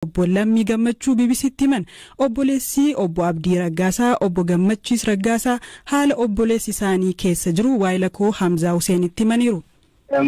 Obbo Lammii Gammachuu BBCtti himan. Obboleessi obbo Abdii Raggaasaa, obbo Gammachiis Raggaasaa, haala obboleessi isaanii keessa jiru waayila koo Hamzaa Huseenitti himaniiru.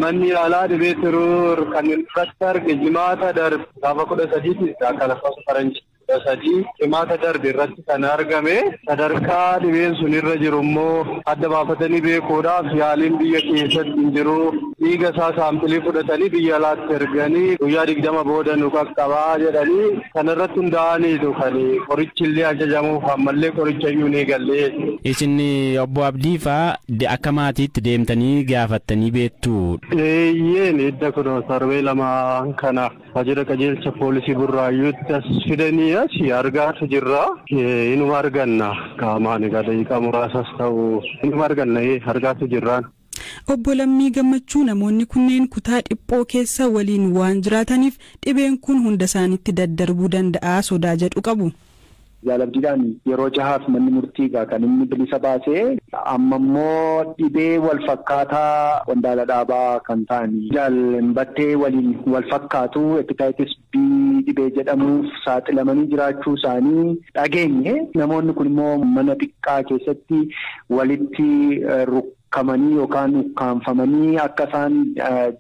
Manni yaalaa dhibee tiruu kan irratti arge jimaata darbe gaafa 13ti, akka lakkoofsa faranjii 13, jimaata darbe irratti kan argame. Sadarkaa dhibeen sun irra jiru immoo adda baafatanii beekuudhaaf yaaliin biyya keessatti hin jiru. Dhiiga isaa saampilii fudhatanii biyya alaatti erganii guyyaa 20 booda nu qaqqabaa jedhanii, kanarratti hundaa'aniitu kan qorichi illee ajajamuuf, ammallee qoricha iyyuu ni eegallee. Isin obbo Abdii faa akka maatiitti deemtanii gaafattanii beektu? Eeyyeen, idda kun torbee 2 kana waajjira qajeelcha poolisii Burraayyuutti as fidanii as argaatu jirra. Inuma arganna, qaamaan egaa daqiiqaa muraasas ta'u inuma arganna, argaatu jirraan. Obbo Lammii Gammachuu namoonni kunneen kutaa dhiphoo keessa waliin waan jiraataniif dhibeen kun hunda isaaniitti daddarbuu danda'a sodaa jedhu qabu. Jaal Abdiidhaan yeroo jahaaf manni murtii egaa kan inni bilisa baasee, amma immoo dhibee wal fakkaataa qondaala dhaabaa kan ta'an Jaal Battee waliin wal fakkaatu, hepatitis B dhibee jedhamuuf saaxilamanii jiraachuu isaanii dhageenye. Namoonni kun immoo mana xiqqaa keessatti walitti rukkamanii yookaan ukkaanfamanii akka isaan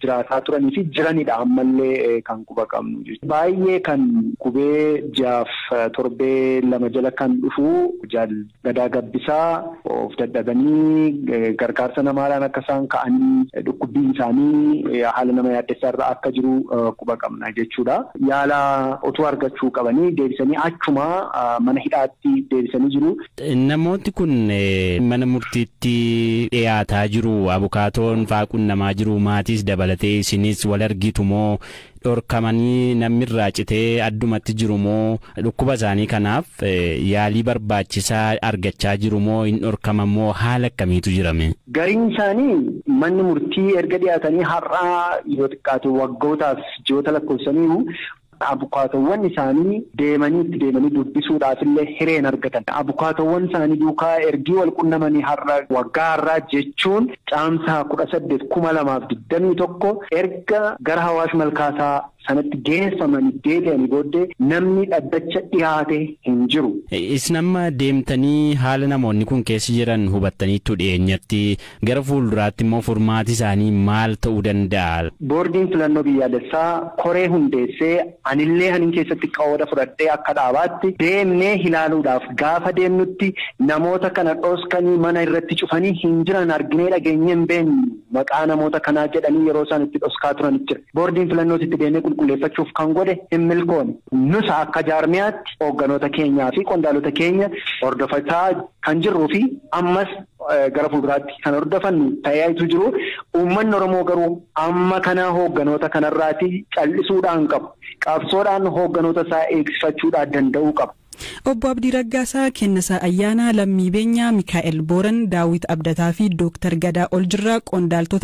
jiraataa turanii fi jiranidha ammallee kan quba qabnu. Baay'ee kan qubee ji'aaf torbee 2 jala kan dhufu Jaal Gadaa Gabbisaa of dadhabanii gargaarsa namaadhaan akka isaan ka'anii, dhukkubbiin isaanii haala nama yaaddessaa irra akka jiru quba qabna jechuudha. Yaala utuu argachuu qabanii deebisanii achuma mana hidhaatti deebisanii jiru. Namooti kun mana murtiitti dhiyaataa jiru, abukaatoon faa qunnamaa jiru, maatiis dabalatee isinis wal argitu moo dhorkamanii namni irraa citee addumatti jiru moo, dhukkuba isaanii kanaaf yaalii barbaachisaa argachaa jiru moo hin dhorkaman moo, haala akkamiitu jirame? Gariin isaanii manni murtii erga dhiyaatanii har'aa yoo xiqqaate waggootaaf ji'oota lakkoofsaniiru, abukaatowwan isaanii deemanii itti deemanii dubbisuudhaaf illee hireen argatan. Abukaatowwan isaanii duukaa ergii wal qunnamanii har'a waggaa har'aa jechuun Caamsaa 18, 2021 erga gara Hawaash Malkaasaa sanatti geeffamanii deebi'anii booddee namni dhaddacha dhiyaate hin jiru. Isin amma deemtanii haala namoonni kun keessa jiran hubattaniittu dhiyeenyatti, gara fuulduraatti immoo furmaati isaanii maal ta'uu danda'a? Boordiin filannoo biyyaalessaa koree hundeessee, anillee hanin keessatti qooda fudhadhee, akka dhaabaatti deemnee ilaaluudhaaf gaafa deemnutti namoota kana dhoskanii mana irratti cufanii hin jiran arginee dhageenyee hin beeknu, maqaa namoota kanaa jedhanii yeroo isaan itti dhoskaa turan jira. Boordiin filannootti deemnee qulqulleeffachuuf kan godhe hin milkoone. Nus akka jaarmiyaatti hoogganoota keenyaa fi qondaalota keenya hordofataa kan jirruu fi ammas gara fuulduraatti kan hordofannu ta'eetu jiru. Uummanni Oromoo garuu amma kana hoogganoota kanarraati cal'isuudhaan qabu. Qabsoodhaan hoogganoota isaa eegsifachuudhaan danda'uu qaba. Obbo Abdii Raggaasaa, Kennasaa Ayyaanaa, Lammii Beenyaa, Mikaa'el Booran, Daawit Abdataa fi Dooktar Gadaa Oljirraa qondaaltota